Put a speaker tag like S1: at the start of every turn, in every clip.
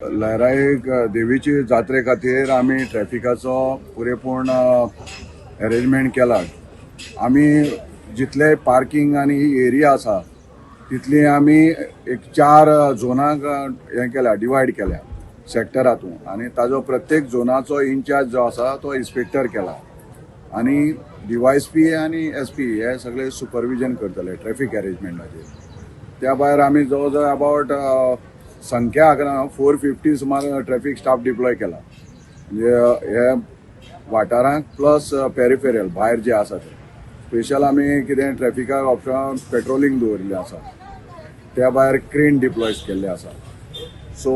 S1: लयराई देवीची जात्रे खातीर आमी ट्रॅफिकाचो पुरेपूर्ण अरेंजमेंट केला. आमी जितले पार्किंग आनी ही एरिया आसा, तितली आमी एक चार झोनाक हें केल्या, डिवायड केल्या सेक्टरातून आनी ताजो प्रत्येक झोनाचो इन्चार्ज जो आसा तो इन्स्पेक्टर केला आनी डीवायएसपी आनी एसपी हे सगळे सुपरविजन करतले ट्रॅफिक अरेंजमेंटाचेर. त्या भायर आमी जवळ जवळ अबावट संख्या आंकना, 450 सुमार ट्रॅफिक स्टाफ डिप्लॉय केला, म्हणजे हे वाठारांक प्लस पेरिफेरल भायर जे आसा ते. स्पेशल आमी कितें ट्रॅफिकाक ऑप्शन पेट्रोलिंग दवरिल्लें आसा. त्या भायर क्रेन डिप्लॉय केल्ले आसा. सो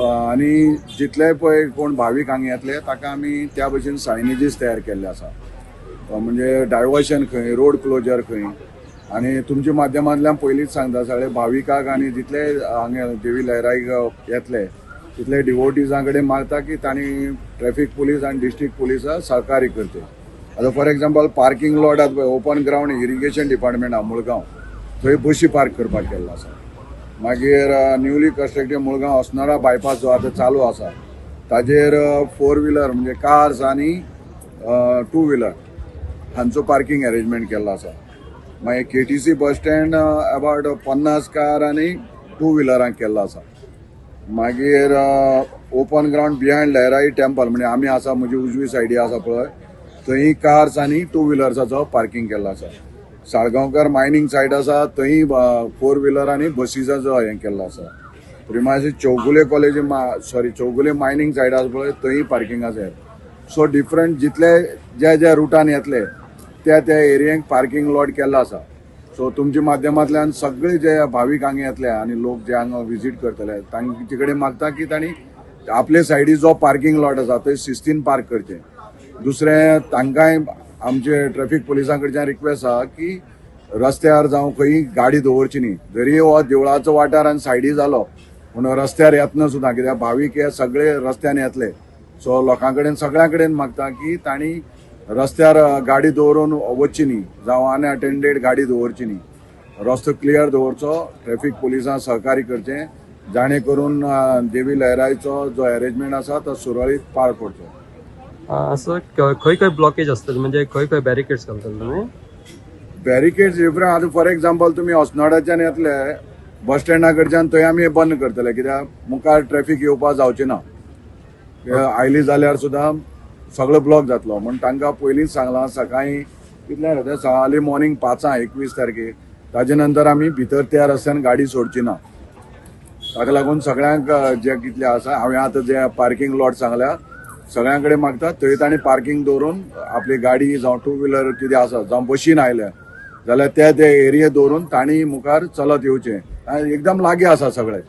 S1: आनी जितले पळय कोण भावीक हांगा येतले, ताका आमी त्या भशेन सायनेजीस तयार केल्ले आसा, म्हणजे डायवर्शन खंय, रोड क्लोजर खंय. आनी तुमच्या माध्यमांतल्यान पयलींच सांगता, सगळे भाविकाक आनी जितले हांगा देवी लयराईक येतले तितले डिवोटीजां कडेन मागता की तांणी ट्रॅफिक पुलीस आनी डिस्ट्रिक्ट पुलिसां सहकार्य करचे. आतां फॉर एग्जाम्पल, पार्किंग लॉट आतां पळय ओपन ग्रावंड इरिगेशन डिपार्टमेंट आहा मुळगांव, थंय बशी पार्क करपाक केल्लो आसा. मागीर न्यूली कन्स्ट्रक्टेड मुळगांव अस्नोडा बायपास जो आतां चालू आसा, ताजेर फोर व्हिलर म्हणजे कार्स आनी टू व्हिलर हांचो पार्किंग अरेंजमेंट केल्लो आसा. मागीर KTC bus stand about 50 car आनी टू व्हिलरांक केल्लो आसा. मागीर open ground behind Lairai temple, म्हणजे आमी आसा म्हजी उजवी सायडी आसा पळय, थंय कार्स आनी टू व्हिलर्साचो पार्किंग केल्लो आसा. साळगांवकर मायनींग सायट आसा, थंय फोर व्हिलर आनी बसीसाचो हें केल्लो आसा. प्रिमासी Chowgule college, sorry, Chowgule mining site आसा पळय, थंय पार्किंग आसा. सो डिफरंट जितले ज्या ज्या रुटान येतले, त्या त्या एरियेक पार्किंग लॉट केल्लो आसा. सो तुमच्या माध्यमांतल्यान सगळे जे भावीक हांगा येतले आनी लोक जे हांगा विजीट करतले, तांचे कडेन मागता की तांणी आपले सायडी जो पार्किंग लॉट आसा थंय शिस्तीन पार्क करचें. दुसरें, तांकांय आमचे ट्रॅफिक पुलिसां कडच्यान रिक्वेस्ट आसा की रस्त्यार जावं खंय गाडी दवरची न्ही. जरी हो देवळाचो वाठार आनी सायडी जालो, पूण रस्त्यार येतना सुद्दां, कित्याक भावीक हे सगळे रस्त्यान येतले. सो लोकां कडेन, सगळ्यां कडेन मागता की तांणी रस्त्यार गाडी दवरून वचची न्ही, जावं अनअटेंडेड गाडी दवरची न्ही. रस्तो क्लियर दवरचो, ट्रॅफिक पुलिसां सहकार्य करचें, जाणे करून देवी लयराईचो जो अरेंजमेंट आसा तो सुरळीत पार पडचो.
S2: असं खंय खंय ब्लॉकेज आसतले, म्हणजे खंय खंय बॅरिकेड्स घालतले तुमी?
S1: Barricades different. आतां फॉर एग्जाम्पल, तुमी अस्नोडाच्यान येतले बस स्टँडा कडच्यान, थंय आमी बंद करतले, कित्याक मुखार ट्रॅफिक येवपाक जावचें ना. आयली जाल्यार सुद्दां सगळो ब्लॉक जातलो. म्हण तांकां पयलींच सांगलां, सकाळीं कितल्यांक जाता, अर्ली मॉर्निंग 5, 21 तारखेर, ताजे नंतर आमी भितर त्या रस्त्यान गाडी सोडची ना. ताका लागून सगळ्यांक जे कितले आसा, हांवें आतां जे पार्किंग लॉट सांगल्या, सगळ्यां कडेन मागता, थंय तांणी पार्किंग दवरून आपली गाडी जावं टू व्हिलर कितें आसा, जावं बशीन आयल्या जाल्यार त्या त्या एरिये दवरून तांणी मुखार चलत येवचें. आनी एकदम लागीं आसा सगळे.